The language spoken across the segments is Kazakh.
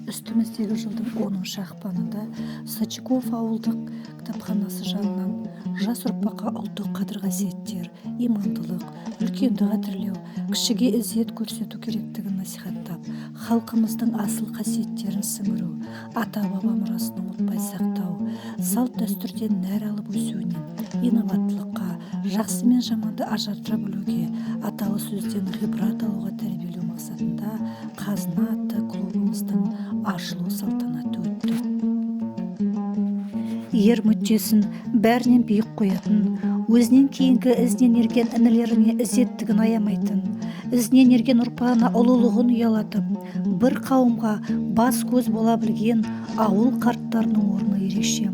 Үстіміздегі жылдың 10 ақпанында Сачков ауылдық кітапханасы жанынан жас ұрпаққа ұлттық қадір-қасиеттер, имандылық, үлкенді қадірлеу, кішіге ізет көрсету керектігін насихаттап, халқымыздың асыл қасиеттерін сіңіру, ата-баба мұрасын ұмытпай сақтау, салт-дәстүрден нәр алып өсуіне, инабаттылыққа, жақсы мен жаманды ажырата білуге, аталы сөзден ғибрат алуға тәрбиелеу мақсатында «Қазына» атты клубымыздың ашылу салтанаты өтті. Ер мүддесін бәрінен биік қоятын, өзінен кейінгі ізінен ерген інілеріне ізеттігін аямайтын, ізінен ерген ұрпағына ұлылығын ұялатып, бір қауымға бас-көз бола білген ауыл қарттарының орны ерекше.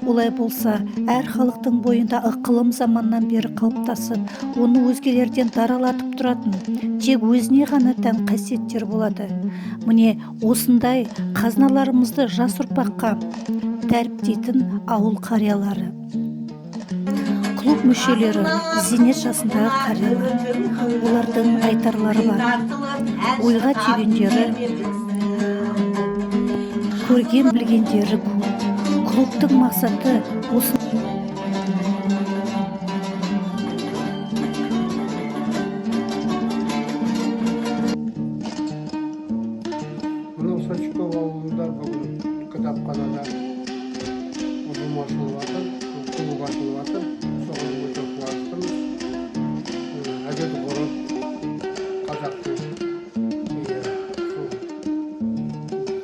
Олай болса, әр халықтың бойында ықылым заманнан бері қалыптасып, оны өзгелерден даралатып тұратын, тек өзіне ғана тән қасиеттер болады. Міне, осындай қазыналарымызды жас ұрпаққа дәріптейтін ауыл қариялары. Клуб мүшелері зейнет жасындағы қариялар. Олардың айтарлары бар. Ойға түйгендері, көрген білгендері көп. Клубтың мақсаты осы. Мынау Сачков ауылында бүгін кітапханада ұжым ашылып жатыр, клуб ашылып жатыр. Соған өте қуаныштымыз. Әдет ғұрып, қазақтың, иә, сол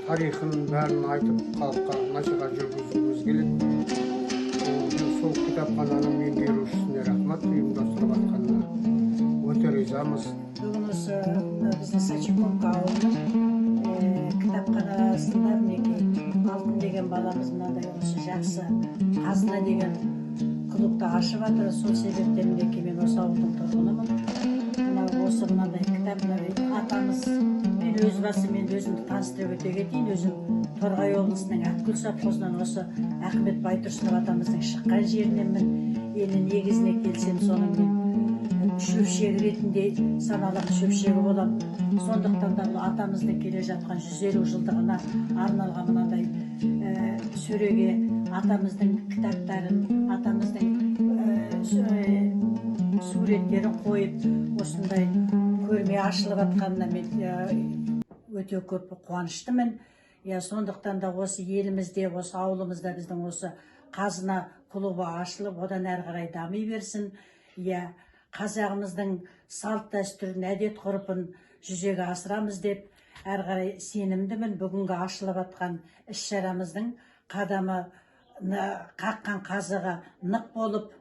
тарихын бәрін айтып, халыққа насихат жүргізгіміз келеді. Сол кітапхананың меңгерушісіне рахмат, ұйымдастырып жатқанына өте ризамыз. Бүгін осы мына біздің Сачковка ауылының кітапханасында, мінекей, Алтын деген баламыз мынандай осы жақсы «Қазына» деген клубты ашып жатыр. Сол себептен, мінекей, мен осы ауылдың тұрғынымын. Мына осы мынандай кітап, мына атамыз, мен өз басым енді өзімді таныстырып өте кетейін. Өзім Торғай облысының Ақкөл совхозынан, осы Ахмет Байтұрсынов атамыздың шыққан жеріненмін. Енді негізіне келсем, соның мен шөпшегі ретінде саналатын шөпшегі боламын. Сондықтан да бұл атамыздың келе жатқан 150 жылдығына арналған мынандай сөреге атамыздың кітаптарын, атамыздың суреттерін қойып, осындай көрме ашылып жатқанына мен өте көп қуаныштымын. Иә, сондықтан да осы елімізде, осы ауылымызда біздің осы «Қазына» клубы ашылып, одан әрі қарай дами берсін. Иә, қазағымыздың салт дәстүрін, әдет ғұрпын жүзеге асырамыз деп әрі қарай сенімдімін. Бүгінгі ашылып жатқан іс шарамыздың қадамы, қаққан қазығы нық болып,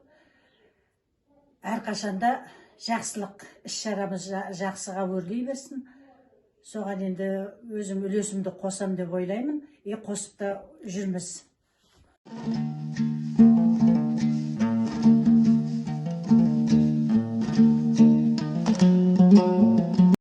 әрқашанда жақсылық іс шарамыз жақсыға өрлей берсін. Соған енді өзім үлесімді қосам деп ойлаймын и қосып та жүрміз.